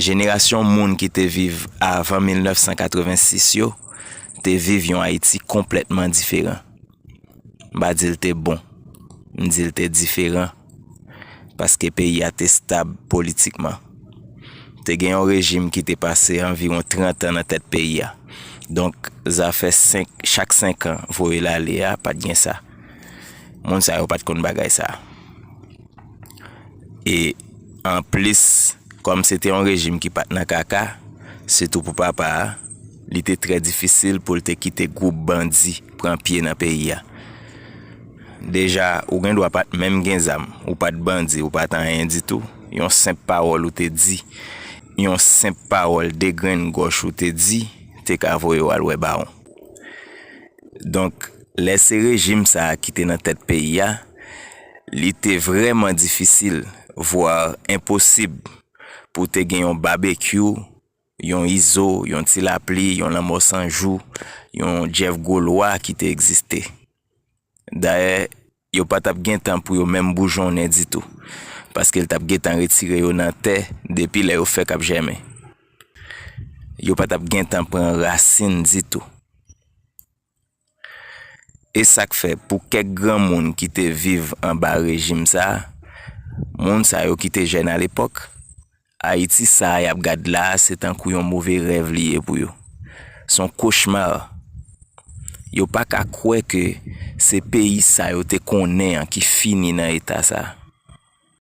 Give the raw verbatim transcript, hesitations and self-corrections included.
Jenerasyon moun ki te viv avan mil nèf san katrevensis yo te viv yon Ayiti konplètman diferan. M pa di l te bon, m di l te diferan, paske peyi a te stab politikman. Te gen yon rejim ki te pase anviwon trant an nan tèt peyi a. Donk, zafè senk, chak senk an, voye l ale a, pa t gen sa. Moun sa yo pa t konn bagay sa. E anplis, kòm se te yon rejim ki pa t nan kaka, sitou pou papa a, li te trè difisil pou l te kite gwoup bandi pran pye nan peyi a. Deja, ou gen dwa pa t menm gen zam, ou pa t bandi, ou pa t anyen ditou. Yon senp pawòl ou te di, yon senp pawòl de grenn gòch ou te di, te ka voye w al wè bawon. Donk, lè se rejim sa a ki te nan tèt peyi a, li te vrèman difisil, vwa enposib, pou te gen yon babekyou, yon Izo, yon Ti Lapli, yon Lanmò San Jou, yon Jeff Golwa ki te egziste. Dayè, yo pa t ap gen tan pou yo menm boujonnen ditou, paske l t ap gentan retire yo nan tè depi lè yo fèk ap jèmen. Yo pa t ap gentan pran rasin ditou. E sa k fè, pou kèk granmoun ki te viv anba rejim sa a, moun sa yo ki te jèn alepòk, Ayiti sa a y ap gad la a, se tankou yon move rèv li ye pou yo. Se yon kochma. Yo pa ka kwè ke se peyi sa yo te konnen an ki fini nan eta sa a.